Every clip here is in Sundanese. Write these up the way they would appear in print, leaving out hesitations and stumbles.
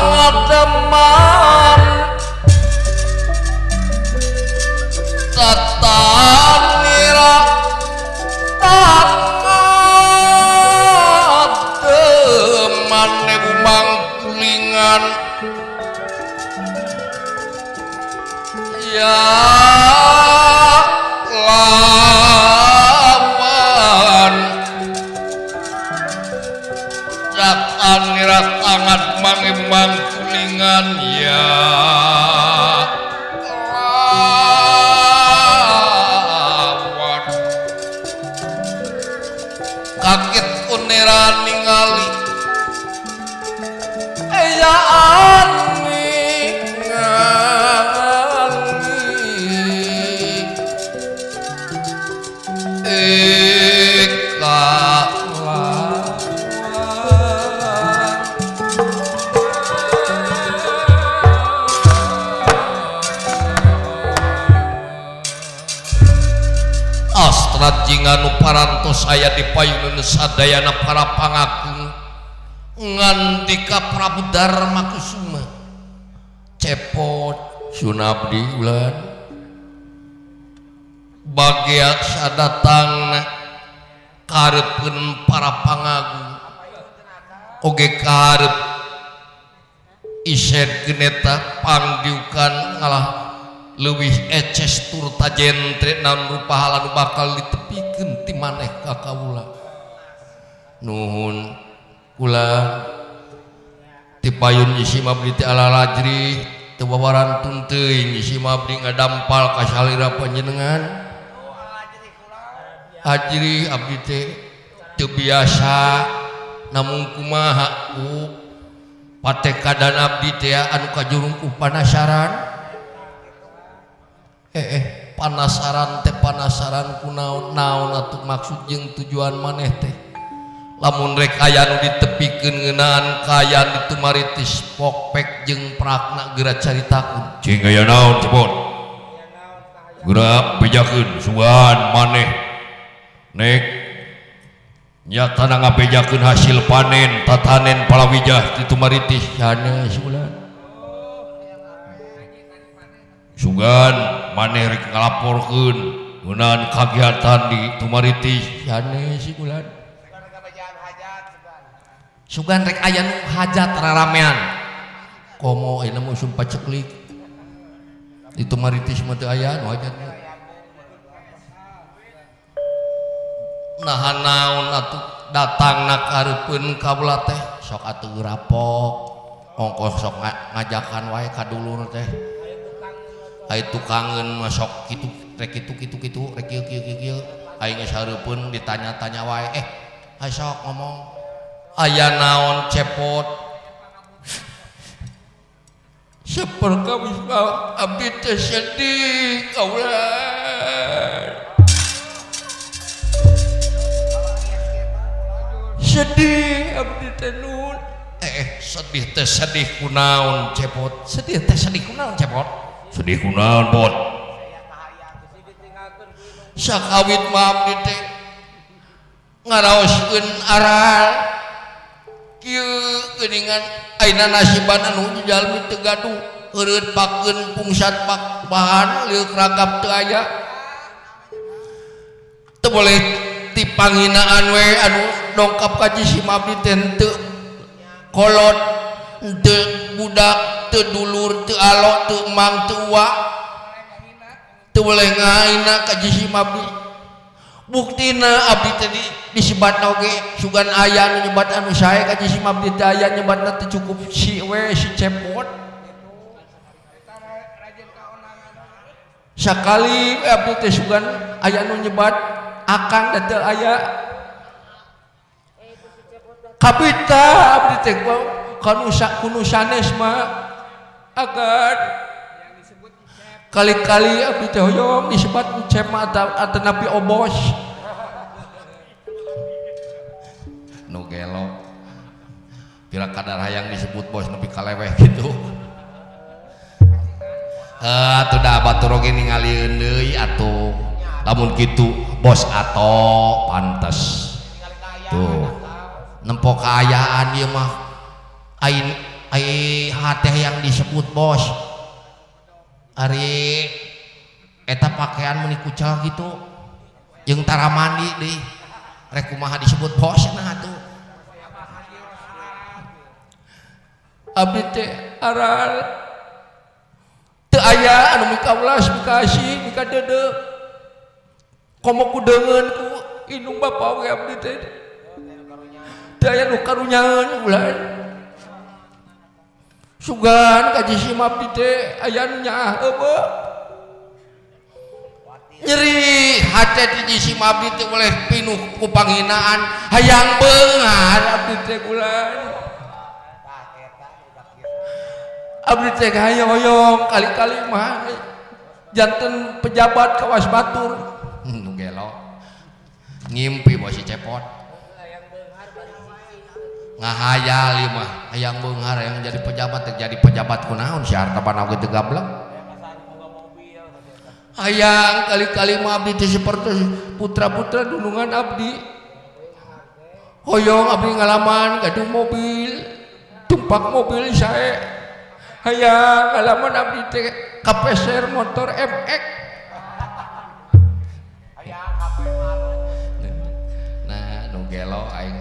Pangademan tatanira tangademan mangkulingan ya lawan tatanira tangan mangkulingan ya lawan kaget kunera ningali eyaan ningali Astra jinganu parantos aya di payunun sadayana para pangagung ngandika Prabu Darma Kusuma cepot sunabdi ulan bagia sadatangna kareupeun para pangagung oge kareup isen geneta pangdiukan ngalah leuwih eces tur tajentre naon rupa anu bakal ditepikeun ti maneh ka kaula. Nuhun kula ti payun isi mabdi ti ala lajri teu bawarantun teuing isi mabdi ngadampal ka salira panjenengan. Ajri abdi teh teu biasa namung kumaha ku patekadan abdi teh anu kajurung ku panasaran. Panasaran teh panasaran ku naon-naon atuh maksud jeung tujuan maneh teh. Lamun rek aya nu ditepikeun ngeunaan kaayaan di Tumaritis pokpek jeung prakna geura caritakeun. Cing aya naon cepot? Geura bejakeun sugan maneh. Nek nyatana ngabejakeun hasil panen tatanen palawijah di Tumaritis sanes ulah. Sugan maneh rek ngalaporkeun ngeunaan kagiatan di Tumaritis sanes ulah. Sugan rek aya nu hajat raramean. Komo ayeuna mah usum paceklik. Di Tumaritis mah teu aya nu hajat. Nah naon atuh datangna kareupeun kaula teh sok atuh rapok ongkoh sok ngajakan wae ka dulur teh. Ai tukangeun mah sok kitu rek kitu kitu kitu rek kieu kieu kieu kieu. Ai geus hareupeun ditanya-tanya wae hayu sok ngomong. Aya naon cepot seperkawis abdi teh sedih kaula. Sedih abdi teh nun. Sedih teh sedih kunaon cepot. Sedih teh sedih kunaon cepot. Sedih kunaon bot. Sakawit mah abdi teh ngaraoskeun aral kieu geuningan ayeuna nasiban anu jalmi teu gaduh heureut pakeun pungsat pak bahan lieu ragap teu aya teu boleh ti panghinaan we anu dongkap ka jisim abdi teh henteu kolot henteu budak teu dulur teu alok teu emang teu uwa teu boleh ngahina ka jisim abdi. Buktina abdi teh disebatna oge sugan aya nu nyebat anu sae ka jisim abdi teh aya nyebatna teu cukup si we si cepot. Sakali abdi teh sugan aya nu nyebat akang da teu aya. Kabita abdi teh kanu sanes mah agan kali-kali abdi teh hoyong disebat encep mah atanapi obos. Nu gelo pira kadar hayang disebut bos nepi kaleweh gitu. Atuh da batur oge ningalieun deui atuh. Lamun kitu bos ato pantes. Tuh nempo kaayaan ieu mah ain Ai hate yang disebut bos. Ari eta pakaian meuni kucel gitu. Jeung tara mandi deui. Rek kumaha disebut bos nah atuh. Abdi teh aral teu aya anu mikaulas mikasih mikadeudeuh. Komo ku deungeun ku indung bapa oge abdi teh. Teu aya nu karunyaeun ulah. Sugan ka jisim abdi teh aya nu nyaah eueuh. Nyeri hate ti jisim abdi teh oleh pinuh ku panghinaan hayang beunghar abdi teh ulah. Abdi teh hoyong kali-kali mah janten pejabat kawas batur. Nu gelo. Ngimpi bos si Cepot. Ngahayal ieu mah hayang beunghar hayang jadi pejabat teh jadi pejabat kunaon si harta bana oge teu gablek. Hayang kali-kali mah abdi teh sapertos putra-putra dunungan abdi. Hoyong abdi ngalaman gaduh mobil, tumpak mobil sae. Hayang ngalaman abdi teh kapeser motor MX. Nah, nu gelo aing.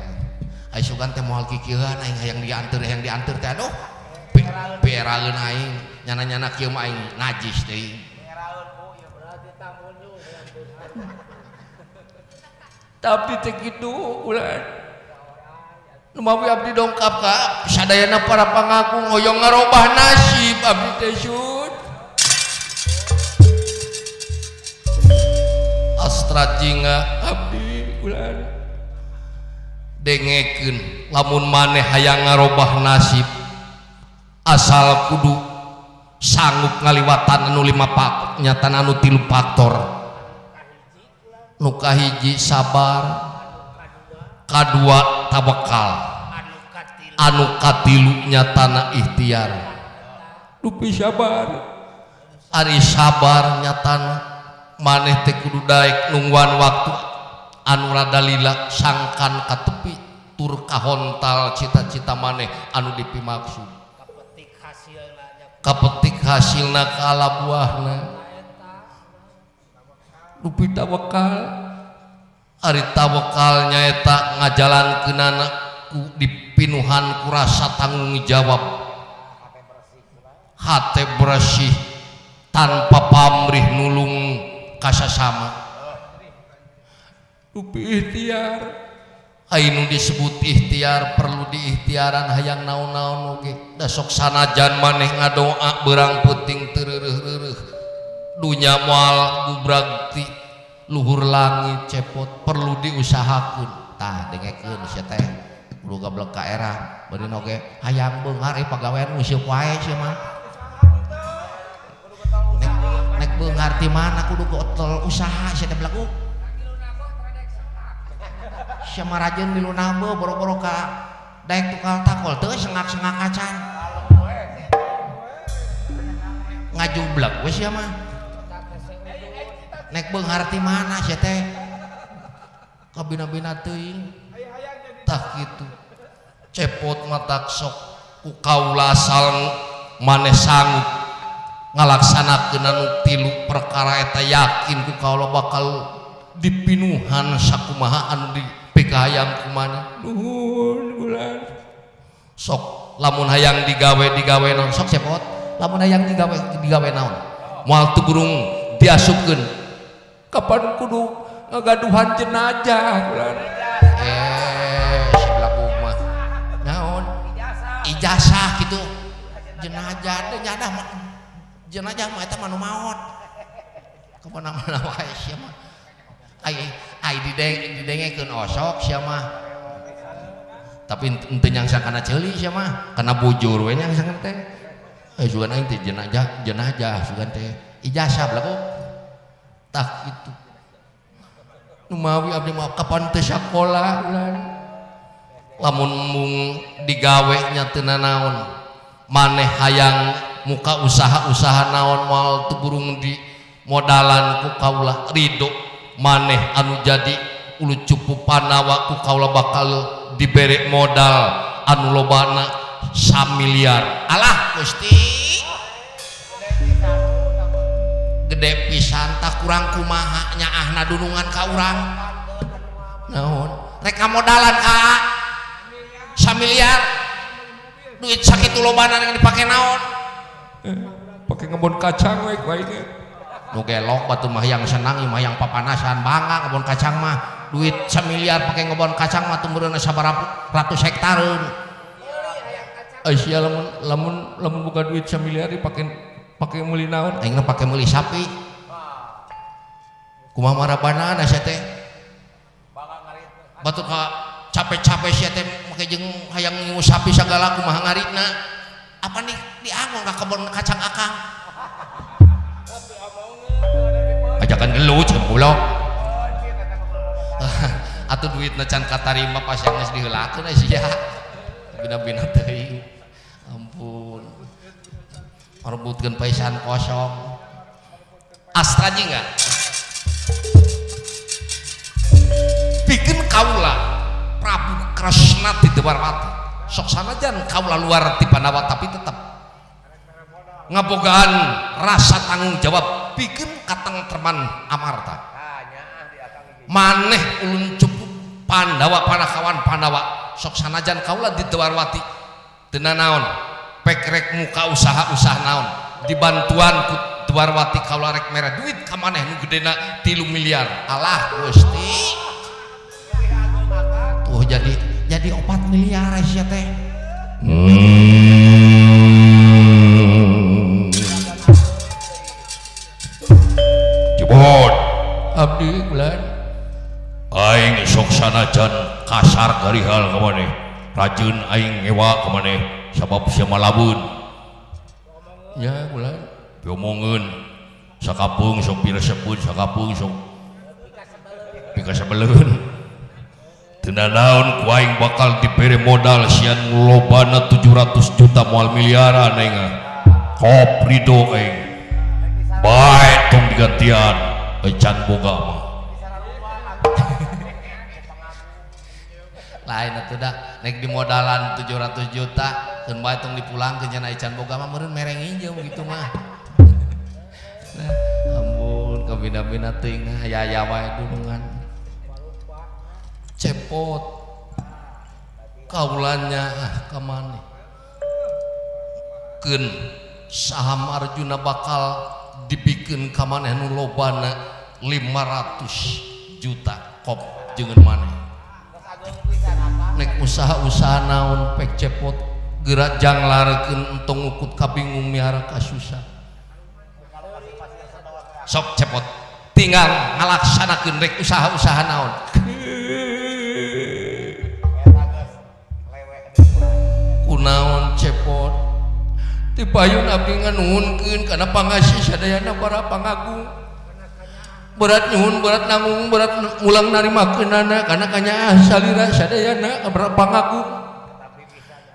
Ai sugan teh moal kikieuan aing hayang dianteur teh aduh. Pieraeun aing, nyana-nyana kieu mah aing najis deui. Tapi teh kitu ulah. Nu mawi abdi dongkap ka sadayana para pangagung hoyong ngarobah nasib abdi teh sun. Astra jinga abdi ulah. Dengekeun lamun maneh hayang ngarobah nasib asal kudu sanggup ngaliwatan anu 5 faktor nyatana anu 3 faktor. Nu kahiji sabar, kadua tawakal, anu katilu nyatana ikhtiar. Dupi sabar, ari sabar nyatana maneh teh kudu daek nungguan waktu anu rada lila sangkan katepi tur kahontal cita-cita maneh anu dipimaksud. Kapetik hasilna kaala buahna. Dupi tawakal, ari tawakal nyaeta ngajalankeunana ku dipinuhan ku rasa tanggung jawab, hate bersih tanpa pamrih nulung kasasama. Dupi ikhtiar, ai nu disebut ikhtiar perlu diikhtiaran hayang naon-naon oge da sok sanajan maneh ngadoa beurang peuting teu reureuh-reureuh dunya moal gubragti luhur langit Cepot perlu diusahakeun. Tah dengekeun sia teh kudu gablek ka era beureun oge hayang beunghar pagawean useup wae sia mah. Nek beunghar ti mana kudu gotol usaha sia teh belagu. Sia mah rajeun di lunah boro-boro ka daek tukang takol teu sengak-sengak acan. Ngajublek we sia mah. Nek beunghar ti mana sia teh kabina-bina teuing. Tah kitu Cepot matak sok ku kaula asal maneh sanggup ngalaksanakeun anu 3 perkara eta yakin ku kaula bakal dipinuhan sakumaha anu dipikahayang ku maneh. Nuhun bulan. Sok lamun hayang digawe digawe naon sok Cepot lamun hayang digawe digawe naon moal teu burung diasupkeun. Kapan kudu ngagaduhan jenazah bulan. Sebelah mah naon ijazah gitu jenazah teh nyadah jenazah mah eta mah nu maot kemana-mana wae sia mah. Ai ai didengekeun osok sia mah tapi henteu nyangsang kana ceuli sia mah kana bujur we nyangsang teh. Sugan aing teh jenazah jenazah sugan teh ijazah belagu. Tah kitu nu mawi abdi mah kapan teu sakola ulah. Lamun mung digawe nya teu nanaon maneh hayang muka usaha-usaha naon moal teu burung di modalan ku kaula ridho maneh anu jadi ulu cupu panawa ku kaula bakal dibere modal anu lobana 1 miliar. Alah Gusti, gede pisan. Tak kurang kumaha nyaahna dunungan ka urang? Naon rek ngamodalan ka 1 miliar? Duit sakitu lobana yang dipake naon? Pakai ngebon kacang we ku aing. Nu gelok batu mah yang senang mah yang papanasan, bangga ngebon kacang mah. Duit 1 miliar pakai ngebon kacang mah tuh meureun sabaraha ratus hektareun. Aisyah, lamun lamun lamun buka duit 1 miliar dipake pake meuli naon? Aing mah pake meuli sapi. Kumaha marabana sia teh? Batu ka capek-capek sia teh make jeung hayang ngingu sapi sagala, kumaha ngaritna? Apa nih diangon ka kebon kacang akang? Ajakan gelut cenah, goblok. Atuh duitna can katarima pas yang geus diheulakeun sia. Bina-bina teuing. Ampun. Merebutkeun paisan kosong. Astra jingga. Bikin kaula Prabu Kresna di Dwarwati. Sok sanajan kaula luar ti Pandawa, tapi tetap ngabogaan rasa tanggung jawab bikin katengtreman amarta. Maneh ulun cukup Pandawa, panakawan Pandawa. Sok sanajan kaula di Dwarwati teu naon pek rek muka usaha-usaha naon, dibantuan ku Dwarwati kaula rek mere duit ka maneh nu gedena 3 miliar. Alah Gusti, tuh jadi 4 miliar sia teh. Cepot. Abdi bulan. Aing sok sanajan kasar garihal ka maneh, rajin aing ngewa ka maneh sabab sia malabeun. Ya bulan. Diomongeun sakapeung sok piresepeun, sakapeung sok pikasebeleun. Teu naon ku aing bakal dibere modal sian lobana 700 juta, moal miliaran aing. Kop ridho aing bae, tong digantian can boga mah. Lain atuh da nek dimodalan 700 juta keun bae tong dipulangkeun cenah, can boga mah meureun mere nginjem gitu mah. Nah, ampun, kabina-bina teuing aya wae dunungan. Cepot, kaulanya ah ka maneh keun saham Arjuna bakal dibikeun ka maneh nu lobana 500 juta, kop jeung maneh nek usaha-usaha naon. Pek cepot gerak janglarkeun, entong ngukut kabingung miara kasusah. Sok cepot, tinggal ngalaksanakeun rek usaha-usaha naon. Kunaon cepot? Ti payun abdi nganuhunkeun kana pangasih sadayana para pangagung. Berat nyuhun, berat nanggung, berat mulang narimakeunana kana kanyaah salira sadayana para pangagung.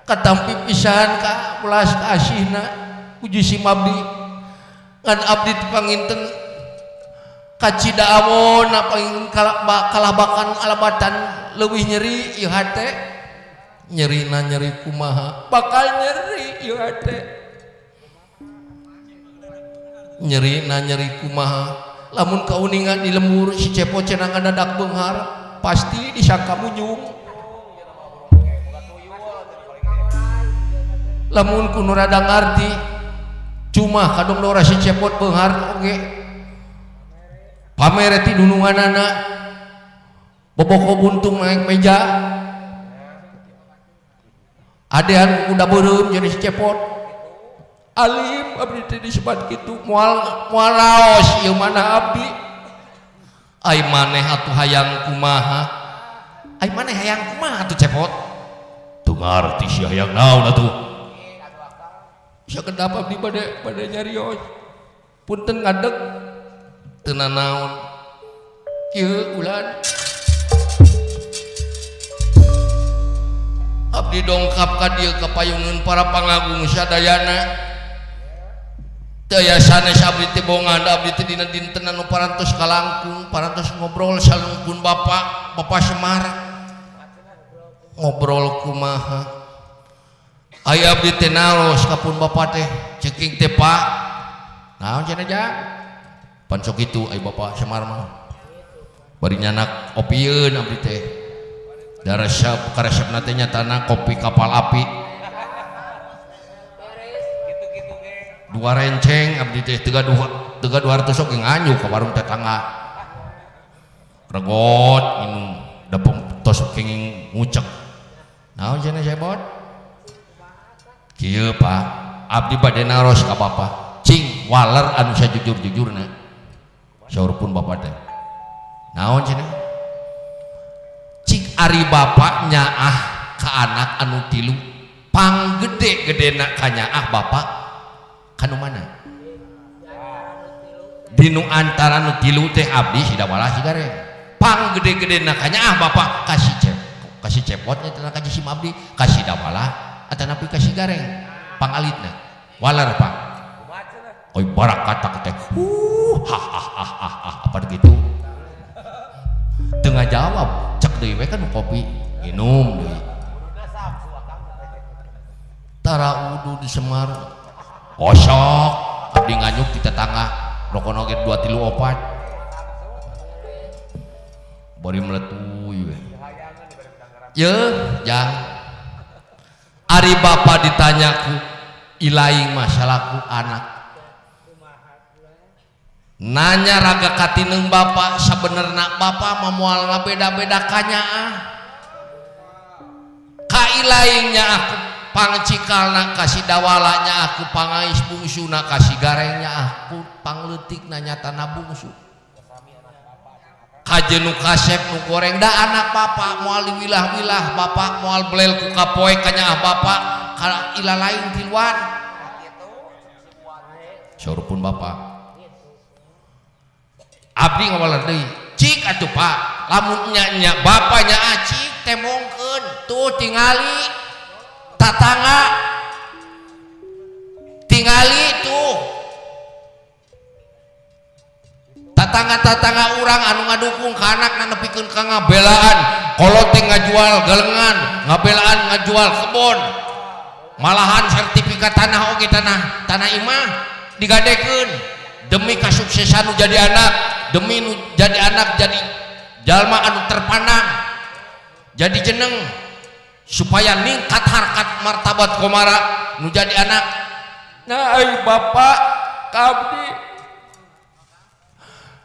Katampi pisan ka welas kasihna puji sim abdi. Ngan abdi panginten kacida awon pangin kalabakan alabatan leuwih nyeri ieu hate. Nyerina nyeri kumaha? Bakal nyeri ieu hate. Nyerina nyeri kumaha? Lamun kauningan di lembur si cepot cenah ngadadak beunghar, pasti disangka munjung. Lamun ku nu rada ngarti cuma kadung dora si cepot beunghar oge pamere ti dununganana, boboko buntung naik meja, adean kuda beureum jadi si cepot. Alim abdi teh disebat kitu moal moal raos ieu mana abdi. Ai maneh atuh hayang kumaha? Ai maneh hayang kumaha atuh cepot? Teu ngarti sia hayang naon atuh. Sakedap abdi bade bade nyarios, punten ngadeg. Teu nanaon, kieu ulan. Abdi dongkap ka dieu ka payungeun para pangagung sadayana. Teu aya sanes abdi teh bongan. Abdi teh dina dinten anu parantos kalangkung, parantos ngobrol salungkun bapak, Bapak Semar. Ngobrol kumaha? Ai Aya abdi teh naros ka pun bapak teh ceking teh Pak. Naon cenah jang? Pan sok kitu ai bapak Semar mah. Bari nyanak opieun abdi teh. Da resep karesepna teh nyatana kopi kapal api. Dua renceng abdi teh teu gaduh 200 oge nganyuk ka warung tetangga. Regot minum da tos kenging ngucek. Naon cenah sebot? Kieu Pak, abdi bade naros ka bapak. Cing waler anu sajujur-jujurna. Saur pun bapak teh. Naon cenah? Cik ari bapak nyaah ka anak anu tilu panggede-gedena ka nyaah bapak kanu mana? Dinu antara nu tilu teh abdi sidawala sigareng. Panggede-gedena ka nyaah bapak kasih cep kasih cepotnya teh ka si abdi kasih dawala atanapi kasih gareng pangalitna walar Pak. Oi barakata teh ha ha ha ha ha apa gitu. Tengah jawab cek deui we kan kopi minum deui. Tara udu di Semar kosok abdi nganyuk di tetangga rokona oge 2 3 4 bari meletuy we. Yeuh jang ari bapa ditanyaku ilaing masalahku anak nanya raga katineng bapak sabenerna bapak mah moal ngabeda-beda kanyaah ka ilaingnya aku pangcikalna kasih dawalanya aku pangais bungsuna kasih garengnya aku pangleutikna nyatana bungsu kajeun nu kasep nu goreng da anak bapak moal diwilah-wilah bapak moal belel ku kapoe kanyaah bapak ka ilalaing tiluan saur pun bapak abdi ngawaler deui cik atuh Pak lamun nya-nya bapaknya acik temongkeun tuh tingali tatangga tingali tuh tatangga-tatangga urang anu ngadukung ka anakna nepikeun ka ngabelaan kolot teh ngajual galengan ngabelaan ngajual kebon malahan sertifikat tanah oge tanah tanah imah digadekeun demi kasuksesan nu jadi anak demi nu jadi anak jadi jalma anu terpandang jadi jeneng supaya ningkat harkat martabat komara nu jadi anak. Nah ai bapak ka abdi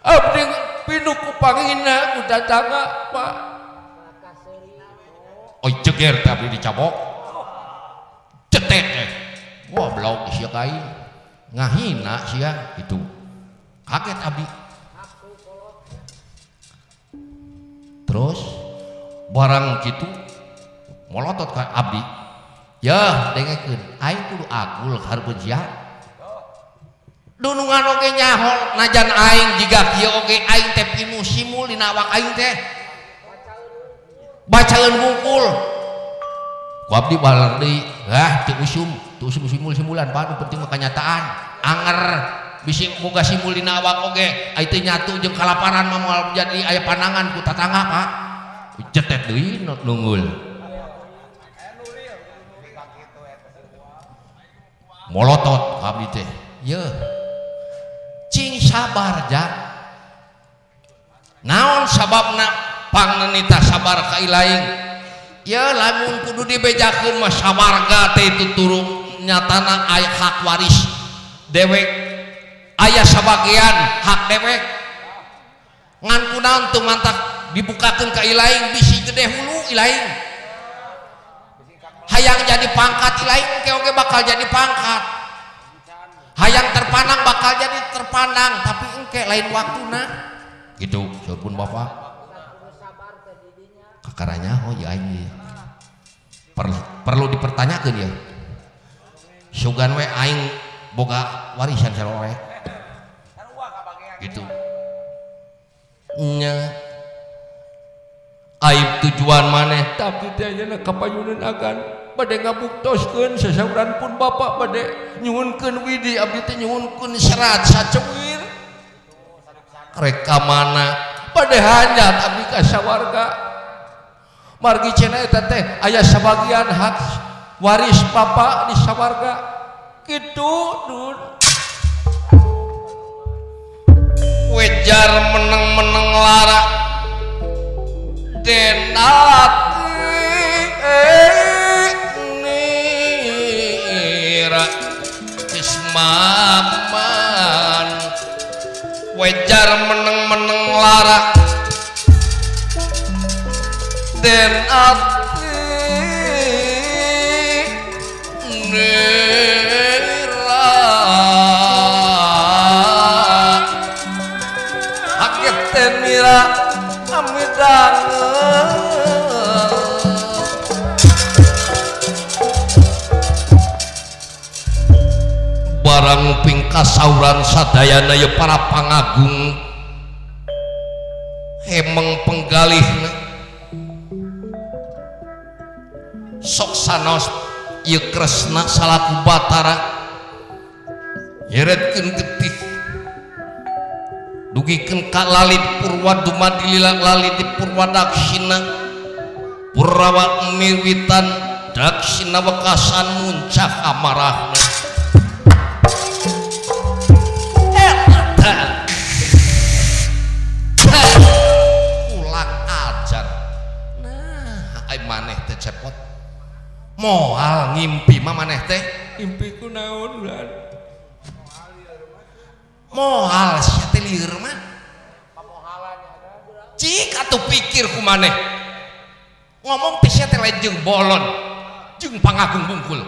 abdi pinuh ku pangina ku tatangga Pak. Oi ceger teh abdi dicabok cetet teh wah blog sia ka aing ngahina sia gitu kaget abdi. Terus barang gitu molotot ka abdi yeuh dengekeun aing kudu agul hareupeun sia dunungan oge nyaho najan aing jiga kieu oge aing teh pinuh simul dina awak aing teh bacaeun hungkul ku abdi baler deui ah teu usum simul-simulan Pak nu penting mah kanyataan anger bisi boga simul dina awak oge ai teu nyatu jeung kalaparan mah moal jadi aya pandangan ku tatangga Pak cetet deui nunggul molotot abdi teh yeuh cing sabar jang naon sababna pangnenita sabar ka ilaing ya lamun kudu dibejakeun mah sawarga teh itu turung nyatana aya hak waris dewek aya sabagian hak dewek ngan kunaon teu mantak dibukakeun ka ilaing bisi gede hulu ilaing hayang jadi pangkat ilaing engke oge bakal jadi pangkat hayang terpandang bakal jadi terpandang tapi engke lain waktuna gitu saur pun bapak kakaranya oh ya aing perlu dipertanyakeun ya sugan we aing boga warisan sarore gitu nya aib tujuan maneh tapi teh ayeuna kapayuneun agan bade ngabuktoskeun sasauran pun bapak bade nyuhunkeun widi abdi teh nyuhunkeun serat sacewir rek ka mana bade hanjat abdi ka sawarga margi cenah eta teh aya sabagian hak Waris bapak di sawarga kitu dun. Wejar meneng-meneng lara denat nira ismaman. Wejar meneng-meneng lara den ati nira haket nira amidangen. Barang pingkasauran sadayana ya para pangagung hemeng penggalihna sok sanos ieu Kresna salaku Batara nyeretkeun getih dugikeun ka lalit purwa dumadi lalit di purwa daksina purwa miwitan daksina wekasan muncak amarahna. Ulang ajar. Nah, ai maneh teh cepot. Moal ngimpi mah maneh teh. Impiku naon ulan? Moal sia teh lieur mah. Cik atuh pikir ku maneh. Ngomong teh sia teh lain jeung bolon, jeung pangagung bungkul.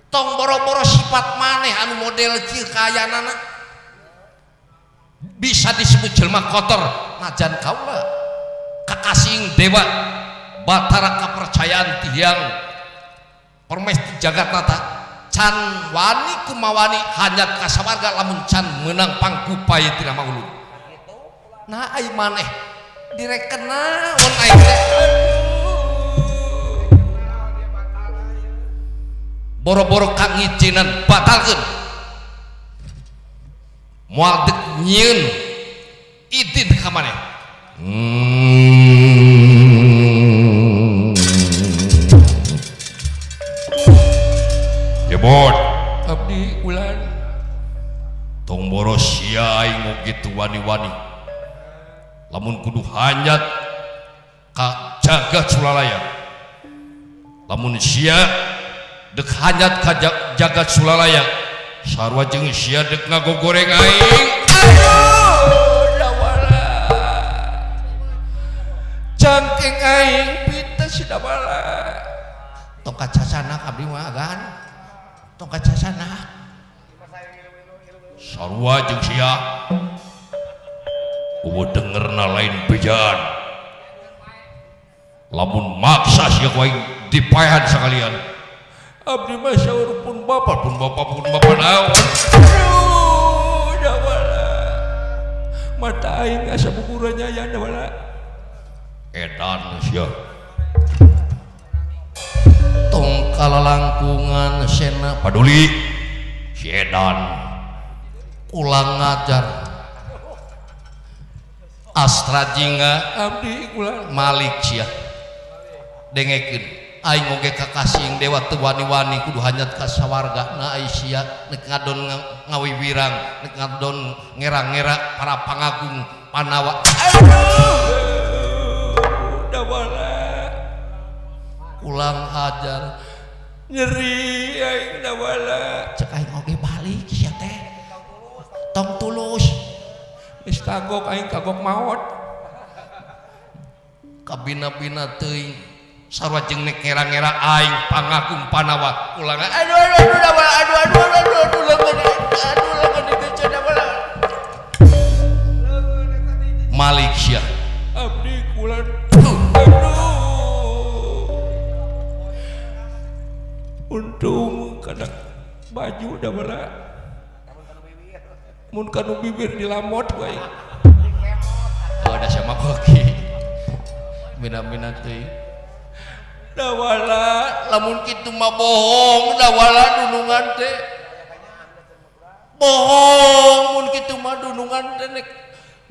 Tong boro-boro sifat maneh anu model kieu kaayaanana bisa disebut jelma kotor najan kaula kakasing dewa Batara kapercayaan tiang permesti jagat nata can wani kumawani hanyat kasawarga lamun can menang pangkupai tina maulud. Nah ai maneh direken naon aing teh boro-boro kangijinan batalkeun moal deuk nyieun idin ka maneh. Jebot abdi ulan tong boro sia aing mau kitu wani-wani lamun kudu hanyat ka jagat Sulalaya lamun sia dek hanyat ka jagat Sulalaya sarua jeung sia dek ngagogoreng aing. Aduh dawala cangkeng aing pita si dawala tongkat casanak abdi mah agan tongkat casanak sarua jeung sia eueuh dengerna lain bejaan lamun maksa sia ku aing dipaehan sakalian. Abdi mah saur pun bapak pun bapak pun bapak naon. Aduh dawala mata aing asa buburannya ya dawala edan sia tong kalalangkungan sena paduli si edan ulang ngajar Astra Jingga abdi ulang Malik sia dengekeun aing oge kakasing dewa teu wani-wani kudu hanyat ka sawarga na ai sia nek ngadon ngawiwirang nek ngadon ngerang-ngera para pangagung Panawa. Aduh dawala ulang ajar nyeri aing dawala cek aing oge balik sia teh tong tulus geus kagok aing kagok maot kabina-bina teuing sarua jeung nek ngera-ngera aing pangagung Panawa ulang aduh aduh aduh dawala aduh aduh aduh aduh lengan aduh lengan digencet dawala Malik sia abdi kula aduh untung kana baju dawala mun kanu bibir dilamot wae. Oh ada sama koki mina-mina teuing dawala lamun kitu mah bohong dawala dunungan teh bohong mun kitu mah dunungan teh nek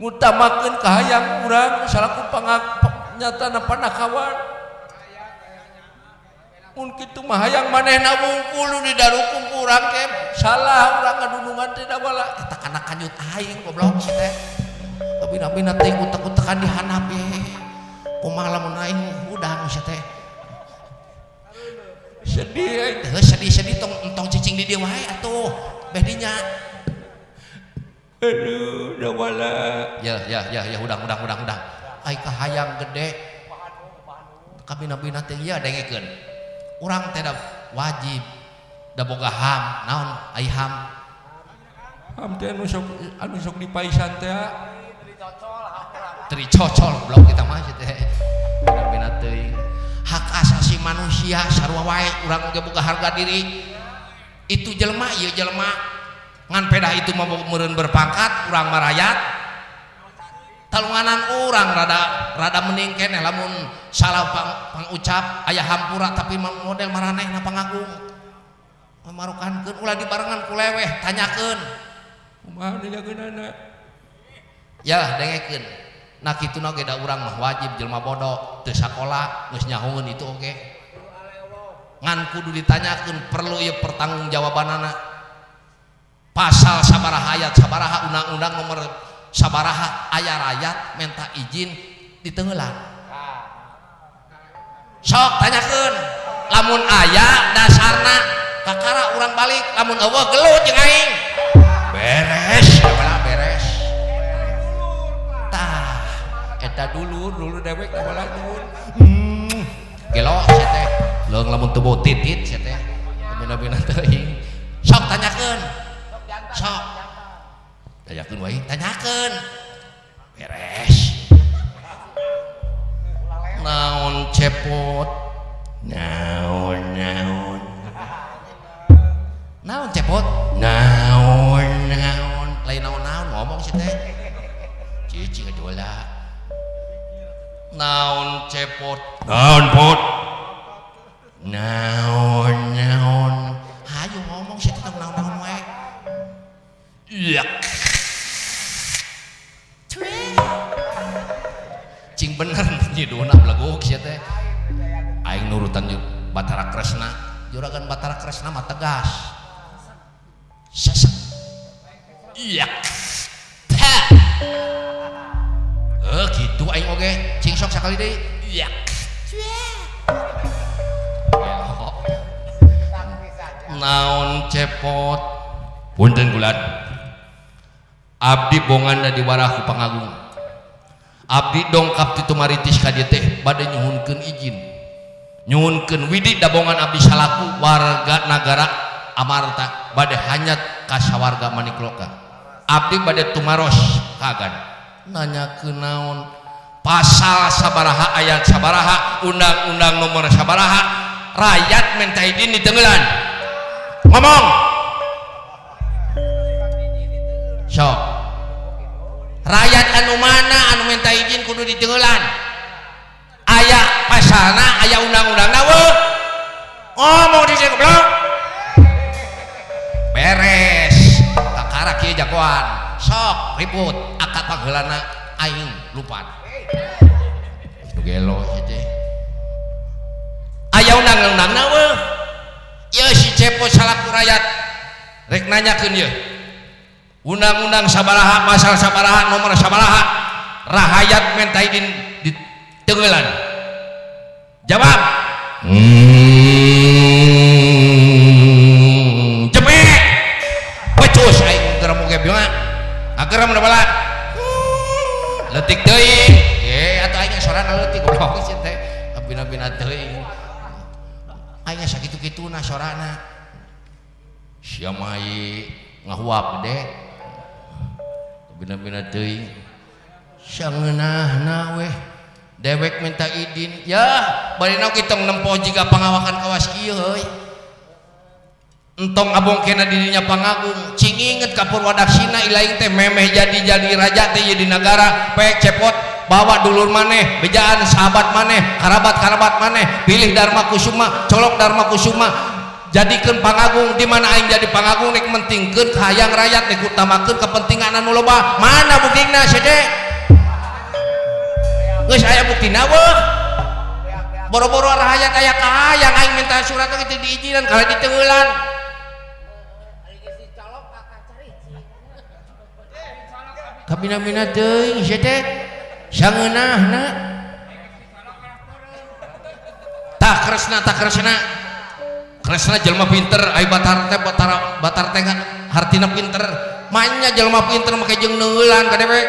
ngutamakeun kahayang urang salaku nyatana panakawan. Mun kitu mah hayang manehna wungkul nu didarukung ku urang teh salah urang ngadunungan teh da bala eta kana kanjut aing goblok si teh. Kabina-bina teh utek-utekan di handap ye. Kumaha lamun aing hudang si teh. Sedih aing. Teh sedih-sedih tong entong cicing di dieu wae atuh. Beh dinya. Aduh, da bala. Ya ya ya ya hudang hudang hudang hudang. Ai kahayang gede. Kabina-bina teh ieu dengekeun. Urang teh da wajib da boga HAM, naon ai HAM? HAM teh anu sok dipaisan teh. Teu dicocol goblok kita mah si teh. Bina-bina teuing. Hak asasi manusia sarua wae urang oge boga harga diri. Itu jelema ieu jelema ngan pedah itu mah meureun berpangkat urang mah rakyat. Talunganan urang rada rada mending keneh lamun salah pangucap aya hampura tapi model maranehna pangagung. Mamarukankeun ulah dibarengan ku leweh tanyakeun. Kumaha nanyakeunana? Ya dengekeun. Nah kituna oge da urang mah wajib jelema bodoh teu sakola geus nyahoeun itu oge. Ngan kudu ditanyakeun perlu ieu pertanggungjawabanana. Pasal sabaraha ayat sabaraha undang-undang nomor sabaraha aya rakyat minta izin ditengelan. Sok tanyakeun lamun aya dasarna kakara urang balik lamun eueuh gelut jeung aing. Beres, bala beres. Tah, eta dulur Dulur dewek da bala nuhun. Gelo sia teh. Leung lamun teu bau titit sia teh. Bina-bina teuing. Sok tanyakeun. Sok. Tanyakeun wae, tanyakeun. Beres. Naon cepot? Naon naon. Naon cepot? Naon naon. Lain naon-naon ngomong si teh. Cici ngajuala. Naon cepot? Naon pot? Naon naon. Hayu ngomong si teh tong naon-naon wae. Iya. Cing bener nyiduna beleguk sia teh. Aing nurutan Batara Kresna. Juragan Batara Kresna mah tegas. Sesek. Iya. Ta. Gitu aing oge. Cing sok sakali deui. Iya. Naon cepot? Punten kulan. Abdi bongan da diwarah ku pangagung. Abdi dongkap ti tumaritis ka dieu teh bade nyuhunkeun izin. Nyuhunkeun widi dabongan abdi salaku warga nagara Amarta bade hanyat ka sawarga Manikloka. Abdi bade tumaros kagan. Nanyakeun naon? Pasal sabaraha ayat sabaraha undang-undang nomor sabaraha rakyat minta izin ditenggelan. Ngomong. Sok. Rakyat anu mana anu minta izin kudu ditenggelan. Aya pasalna, aya undang-undangna weuh. Ngomong di sini goblok. Beres. Kakara kieu jagoan. Sok ribut akad pangheulana aing lupat. Nu gelo ieu teh. Aya undang-undangna weuh. Ieu si Cepot salaku rakyat rek nanyakeun ieu. Undang-undang sabaraha, pasal sabaraha, nomor sabaraha, rahayat minta izin di tenggelan. Jawab. Jeme. Pecus aing gerem oge bieu. Agerem da bala. Leutik teuing. Atuh aing sorana leutik goblok si teh. Bina-bina teuing. Aing sakitu-kituna sorana. Sia mah ngahuap gede. Bina-bina teuing. Sangeunahna weh. Dewek minta izin. Ya, bari naon kita nempo jiga pangawakan kawas kieu heuy. Entong abongkena dirinya pangagung. Cing inget ka Purwadaksina ilaing teh memeh jadi raja teh jadi nagara. Pek cepot bawa dulur maneh, bejaan sahabat maneh, karabat-karabat maneh, pilih Dharma Kusuma, colok Dharma Kusuma, jadikeun pangagung. Di mana aing jadi pangagung nek mentingkeun hayang rakyat, nek utamakeun kepentingan anu loba. Mana buktina sede? Geus aya buktina weuh. Boro-boro rahayat aya kahayang aing minta surat teh diizinan kalau ditengeulan. Kabina-bina teuing sia teh sangeunahna. Tah Kresna tah Kresna. Kresna jelema pinter, ai Batar teh Batar teh hartina pinter. Manya jelema pinter make jeung neungeulan ka dewek.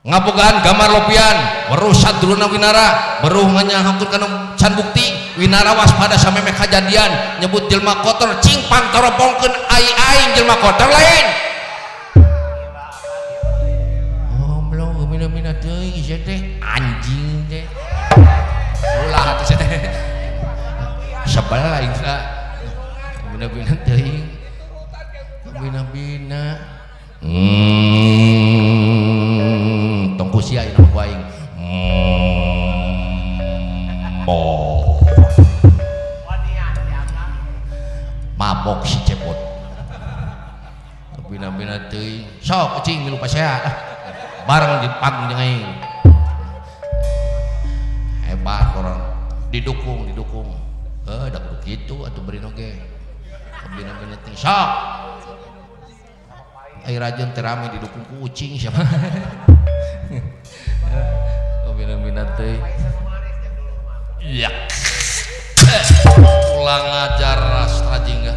Ngabogaan gambar lopian, weruh sadruna Winara, weruh nganyahokeun kana can bukti, Winara waspada samemeh kajadian, nyebut jelema kotor cing pantoropongkeun ai aing jelema kotor lain. Goblok mina-mina teuing sia teh anjing teh. Ulah atuh sia teh. Sebel aing teh. Mina-mina teuing. Mina-mina. Tong ku sia ieu ku aing. Mabok si Cepot. Mina-mina teuing. Sok cing milu pasea. Bareng di panggung jeung aing. Hebat orang didukung didukung. Da kudu kitu atuh beri oge. Bina-bina teh sok. Ai rajin teh rame didukung ku ucing siapa. Bina-bina teh. Iya. Ulang ajar Rastra Jingga.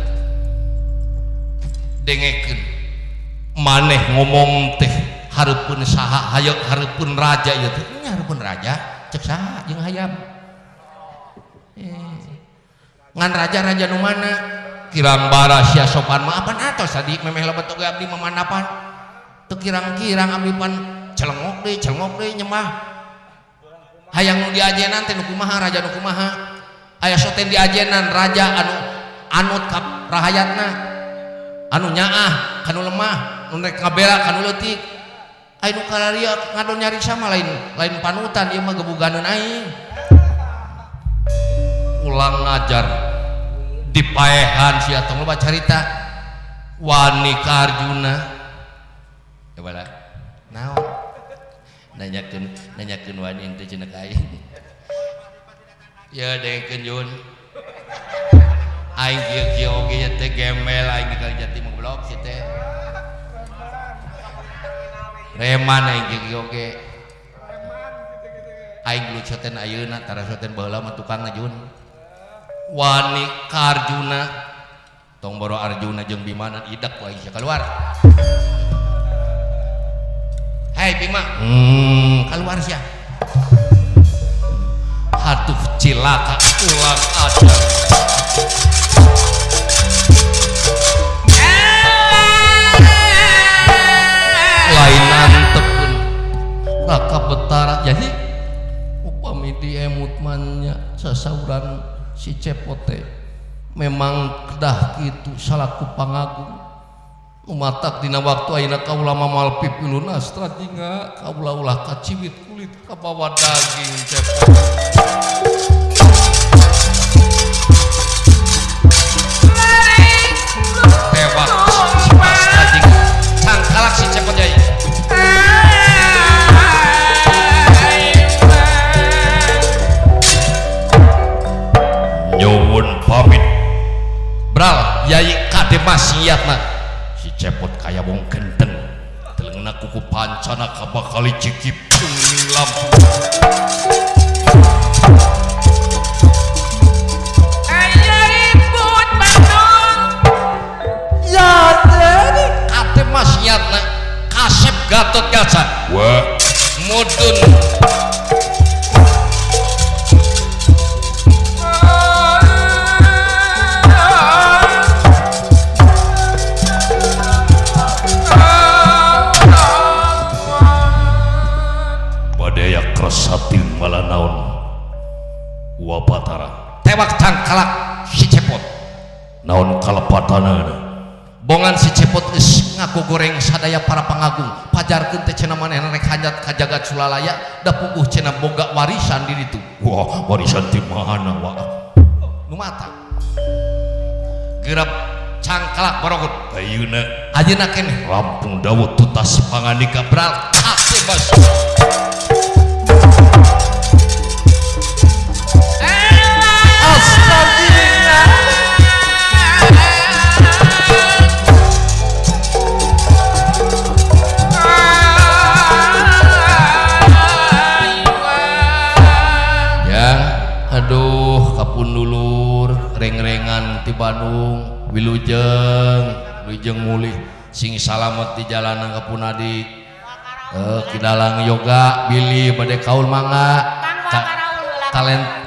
Dengekeun. Maneh ngomong teh hareupeun saha hayo hareupeun raja ieu teh. Nya hareupeun raja cek saha jeung hayam. Ngan raja-raja nu mana? Kirang bara sia sopan mah apan atos tadi memeh lebet oge abdi memanapan. Teu kirang-kirang abdi pan celengok deui nyembah. Hayang nu diajenan teh nu kumaha raja nu kumaha? Aya soten diajenan raja anu anut ka rahayatna. Anu nyaah kanu lemah, nu rek ngabela kanu leutik. Aya nu kalaria ngadon nyariksa mah lain lain panutan ieu mah gebuganeun aing. Ulang ngajar dipaehan sia tong loba carita wani ka Arjuna. Coba lah. Naon? Nanyakeun wani henteu cenah ka aing. Ya dengekeun Jun. Aing kieu-kieu oge nya teh gembel aing di Kalijati mah goblok sia teh. Reman aing kieu-kieu oge. Aing gelut soten ayeuna tara soten baheula mah tukangna Jun. Wani ka Arjuna. Tong boro Arjuna jeung Bimana idak ku aing sia keluar. Hei Bima, keluar sia. Aduh cilaka ulang ajar. Lain antepun Raka Betara jadi upami diemut mannya sasauran si Cepote memang kedah kitu salaku pangagung umatak dina waktu ayeuna kaula mamal pipilun Astra Jingga kaula ulah kaciwit kulit kabawa daging Cepot. Tewak si Astra Jingga cangkalak si Cepot yai. Nyuwun pamit Bral yai kade masiatna si Cepot kaya wong genteng telengna kuku pancana kabakali cikip ning lampu. Aya ribut Bandung ya tadi kade masiatna kasep Gatot Kaca wa mudun Batara tewak cangkalak si Cepot naon kalepatanana bongan si Cepot geus ngaku goreng sadaya para pangagung pajarkeun teh cenah manehna rek hanyat ka jagat Sulalaya da puguh cenah boga warisan di ditu. Wah warisan ti mana wa nu mata gerap cangkalak borogut ayeuna ayeuna keneh rampung dawuh tutas panganika bral ate bas. Kapun dulur reng-rengan ti Bandung wilujeng wilujeng mulih sing salamet di jalanan kapun adi Kidalang Yoga Billy bade kaul mangga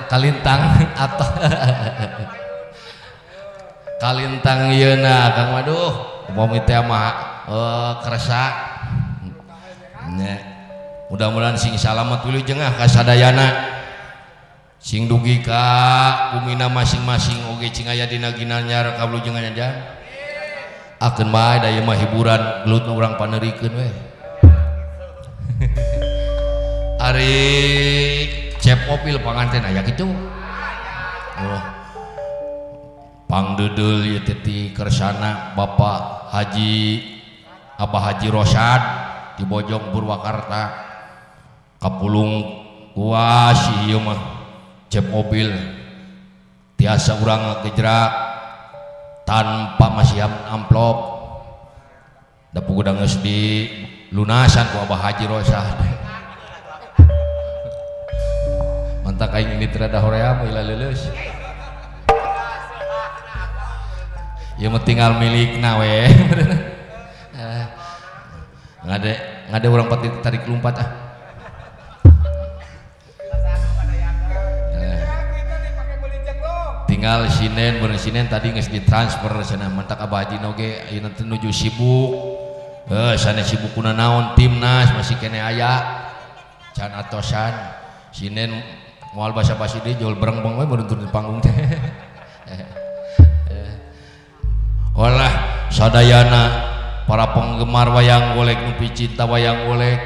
kalintang atau kalintang yeuna Kang waduh upami teh mah kersa nya mudah-mudahan sing salamet wilujeng ah ka sadayana sing dugi ka bumina masing-masing oge cing aya dina ginanyar kawilujengan aja akeun bae da ieu mah hiburan gelut urang paneurikeun we. Ari cep mobil panganten aya kitu oh pangdeudeuh ieu teh ti Kersana Bapak Haji Abah Haji Rosad di Bojong Purwakarta kapulung kuas ieu mah cep mobil tiasa urang ngegejrak tanpa masihan amplop da puguh geus di lunasan ku Abah Haji Rosad mantak aing ini rada hoream ila leuleus ieu mah tinggal milikna we ngade urang pati tarik lumpat ah. Tinggal sinen bener sinen tadi geus ditransfer cenah mantak Abah Haji oge ayeuna teh nuju sibuk sanes sibuk kuna naon timnas masih keneh aya can atosan sinen moal basa-basi deui jol berengbeng we meureun turun di panggung teh. Olah sadayana para penggemar wayang golek nu picinta wayang golek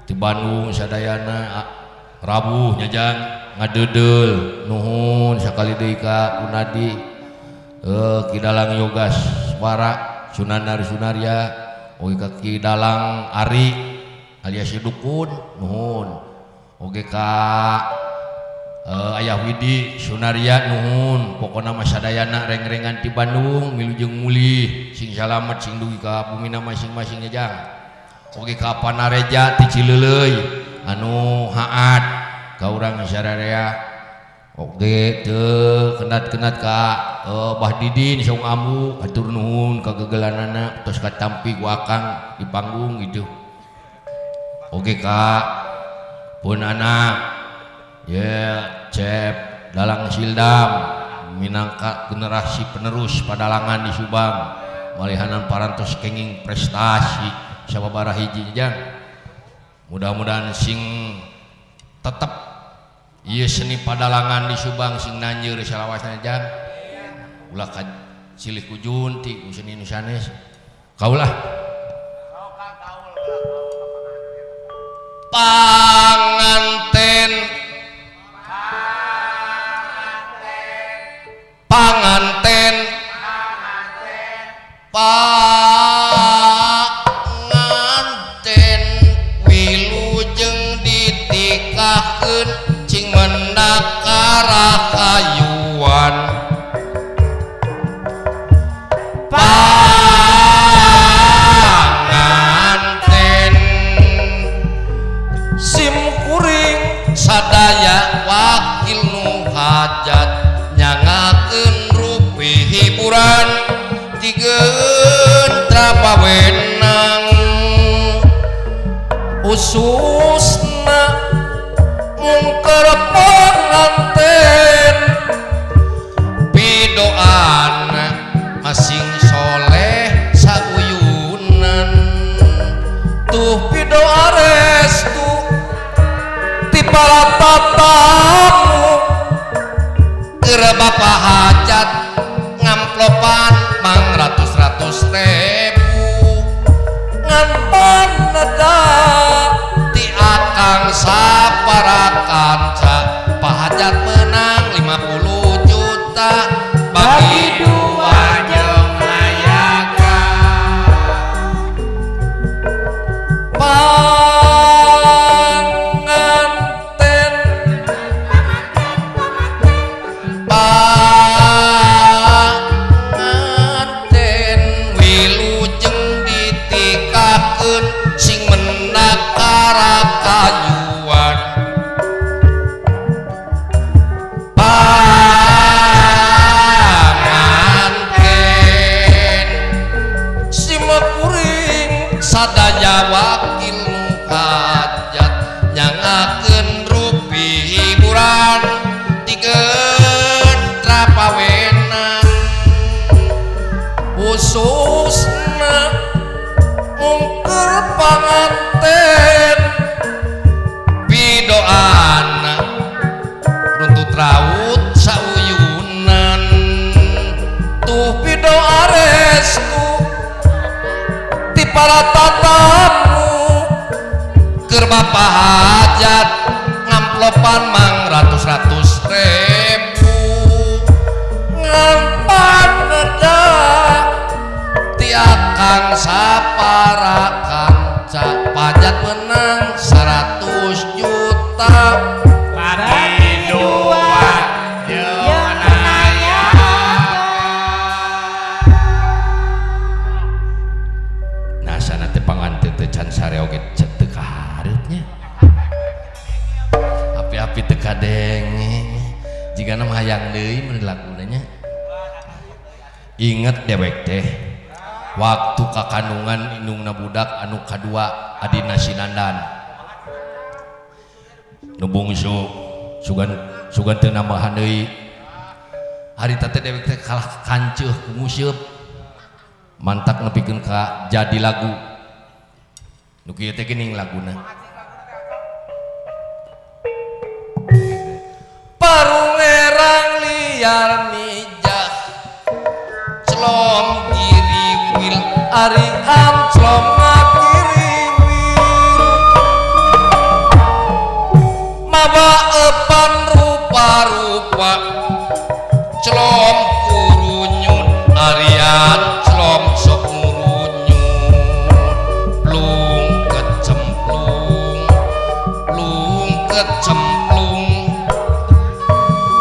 di Bandung sadayana Rabu nyajang ngadeudel nuhun sakali deui ka Punadi Ki Dalang Yoga Swara Sunanar Sunarya oge ka Ki Dalang Ari alias si Dukun nuhun oge ka Ayah Widi Sunarya nuhun pokona mah sadayana reng-rengan ti Bandung wilujeng mulih sing salamet sing dugi ka bumina masing-masing nyajang oge ka Panareja ti Cileuleuy anu haat ka urang sararea oge teu kenat-kenat ka Bah Didin saung ambu hatur nuhun ka gegelanana tos katampi ku akang di panggung gitu oge ka pun anak ya Cep Dalang Sildam minangka generasi penerus padalangan di Subang malihanan parantos kenging prestasi sababaraha hiji jang mudah-mudahan sing tetep ieu seni padalangan di Subang sing nanjeur salawasna jang ulah ka silih kujunti ku seni nu sanes kaulah panganten panganten panganten wilujeng ditikahkeun cing mendak karakayuan panganten sim kuring sadaya wakil nu hajat nyangakeun rupi hiburan tigeun trapawenang ususna mungker panganten pidoana masing soleh sauyunan tuh pidoa restu ti para tatamu keur bapa hajat ngamplopan mang ratus-ratus ribu ngan paneda ti akang sapara kanca pahajat menang 50 juta bagi dua jeung layakan panganten panganten wilujeng ditikahkeun sing mendak karakayuan para tatamu keur bapa hajat ngamplopan mang ratus-ratus ribu ngampan reda tiakang sapara kanca pajat menang 100 juta Bagi dua jeung naya. Nah sana teh panganten teh can sare oge teu kahareup nya. Api-api teu kadenge. Jigana mah hayang deui mun laguna nya. Inget dewek teh waktu kakandungan indungna budak anu kadua adina Sinandan. Nu bungsu sugan sugan teu nambahan deui. Harita teh dewek teh kalah kanceuh ku nguseup. Mantak nepikeun ka jadi lagu. Nu kieu teh geuning laguna. Parungerang liar mijah celom kiriwil ari anclom ngakiriwil maba epan rupa-rupa celom kurunyut ari anclom sok ngurunyut plung kecemplung plung kecemplung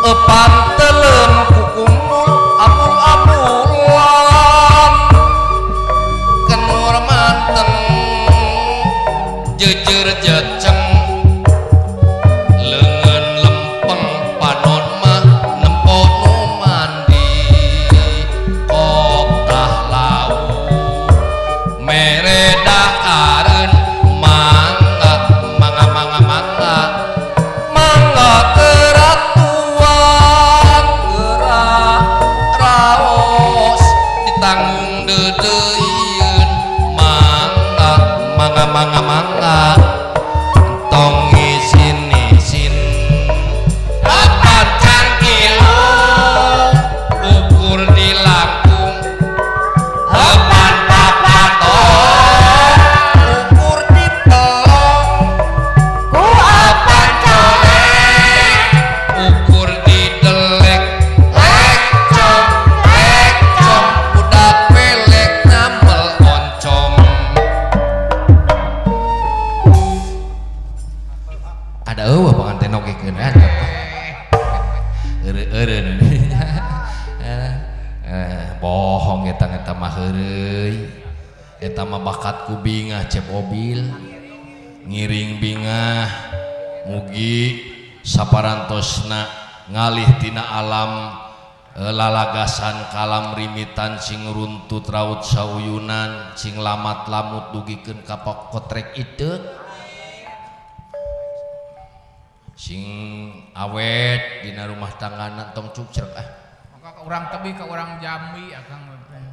epan telem kukumul amul-amulan kenur manteng jejer jeceng lengan lempeng panon mah nempo nu mandi koktah laut meredah kareun mangga mangga mangga mangga mangga keratuan gerak raos ditanggung deudeuieun mangga mangga mangga mangga tong isin-isin apan cangkilo ukur di langkung apan papato ukur di pelong Ku apan colek ukur di delek lekcong lekcong budak pelek nyambel oncom. Ada eueuh panganten oge keun we eureun-eureun bohong eta eta mah heureuy eta mah bakat ku bingah Cep Obil ngiring bingah mugi saparantosna ngalih tina alam lalagasan kalam rimitan sing runtut raut sauyunan sing lamat lamut dugikeun ka kotrek itu sing awet dina rumah tanggana tong cukcrek ah. Maka ka urang tebi ka urang Jambi akang teh.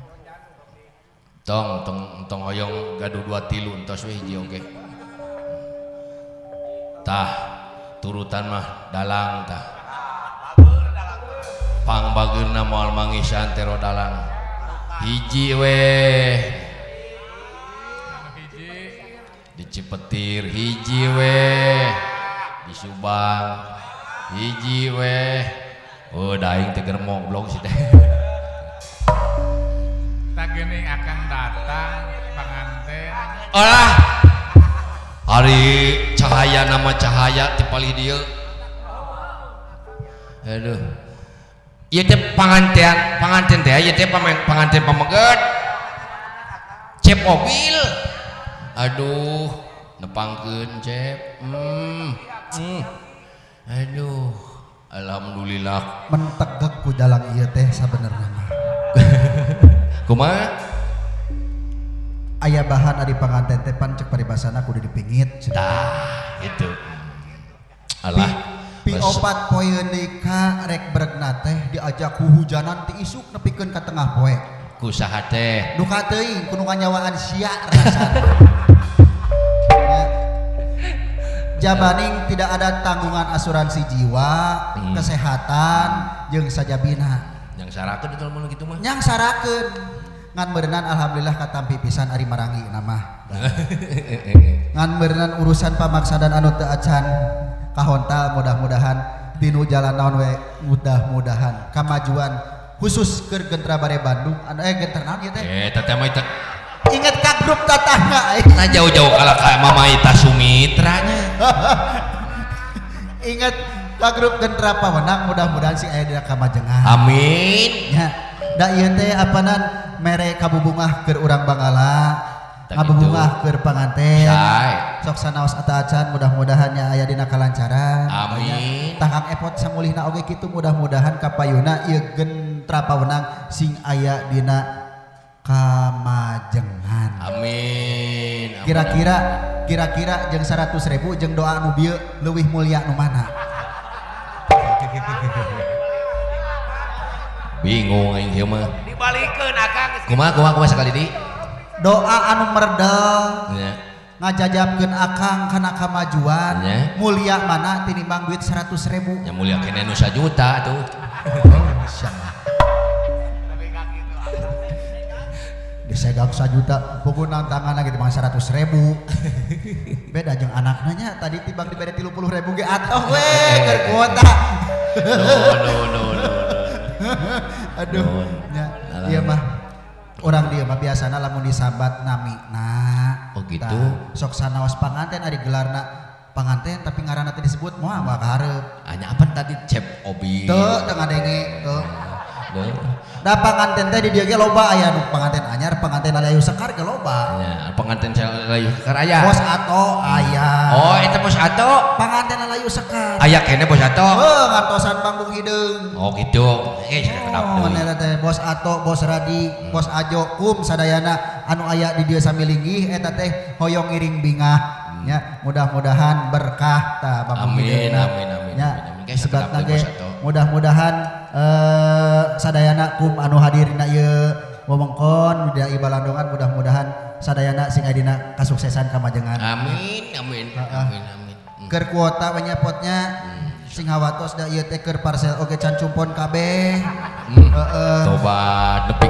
Tong tong tong hoyong gaduh dua tilu entos we hiji oge. Tah turutan mah dalang tah. Pangbageurna moal mangisan tero dalang. Hiji we Hiji di Cipetir hiji we di Subang hiji we. Oh daing teh germong blog sih teh. Tak geuning akang datang panganten. Olah hari cahaya nama cahaya ti palih dieu. Aduh. Ieu teh panganten, panganten teh ieu teh panganten pameget. Cep Obil. Aduh, nepangkeun Cep. Aduh, alhamdulillah. Mentegek ku dalang ieu teh sabenerna mah. Kumaha? Aya bahan ari panganten teh pan cek paribasana kudu dipingit. Tah, itu. Alah. Pi opat poe nikah rek beregna teh diajak huhujanan ti isuk nepikeun ka tengah poe. Ku saha teh? Duka teuing kudu nganyawaan sia rasana. Ya. Jabaning tidak ada tanggungan asuransi jiwa, kesehatan, jeung sajabina. Yang sarakeun itu mun kitu mah. Yang sarakeun. Ngan meureunan alhamdulillah katampi pisan ari marangi nama. Ngan meureunan urusan pamaksadan anu teu acan kahontal mudah-mudahan tinu jalan naon we mudah-mudahan kamajuan khusus keur Gentra Bare Bandung anu gentra naon ieu teh? Eta teh mah eta Inget ka grup tetangga aing. Nah jauh-jauh kalah ka Mama Ita Sumitra nya. Inget ka grup Gentra Pawenang mudah-mudahan sing aya dina kamajengan. Amin. Ya, da ieu teh apanan mere kabubungah keur urang Bangala, Tak ngabubungah keur panganten. Sae. Sok sanaos atacan mudah-mudahan nya aya dina kalancaran. Amin. Tah Kang Epot samulihna oge kitu mudah-mudahan kapayuna ieu Gentra Pawenang sing aya dina kamajengan. Amin. Kira-kira kira-kira jeung 100.000 jeung doa nu bieu leuwih mulia nu mana? Bingung aing ieu mah. Dibalikeun akang. Kumaha kumaha kumaha sekali di? Doa anu merdel Nya. ngajajabkeun akang kana kamajuan Nya. Mulia mana tinimbang duit 100.000? Nya mulia keneh nu sajuta tuh. Oh, insyaallah. Disegak sajuta pokokna tanganna gitu mah 100.000. Beda jeung anakna nya tadi tibang dibere 30.000 ge atoh we keur kuota. No no no no. Aduh, nya ieu mah urang dieu mah biasana lamun disambat namina. Oh gitu. Tah, sok sanaos panganten ari gelarna panganten tapi ngaranna teh disebut moal moal kahareup. Anya apa tadi Cep Obi. Teu teu ngadenge teu. Duh. Da panganten teh di dieu ge loba aya nu panganten anyar, panganten Layu Sekar ge loba. Nya panganten Layu Sekar aya. Bos Ato aya. Oh eta Bos Ato. Panganten Layu Sekar. Aya keneh Bos Ato. Heuh ngantosan panggung hideung. Oh gitu. Sakedap Oh, deui. eta teh Bos Ato, Bos Radi, Bos Ajo, kum sadayana anu aya di dieu sami linggih eta teh hoyong ngiring bingah nya mudah-mudahan berkah tah panggung Amin, hideungna. amin, amin, Nya amin, amin. Kayak sebatna sakedap deui ge Bos Ato. mudah-mudahan sadayana kum anu hadir dina ieu wewengkon dina ieu balandongan mudah-mudahan sadayana sing aya dina kasuksesan kamajengan. Amin, amin, amin, amin. Keur kuota we nya potnya sing hawatos da ieu teh keur parcel oge can cumpon kabeh. Heeh. Tobat nepi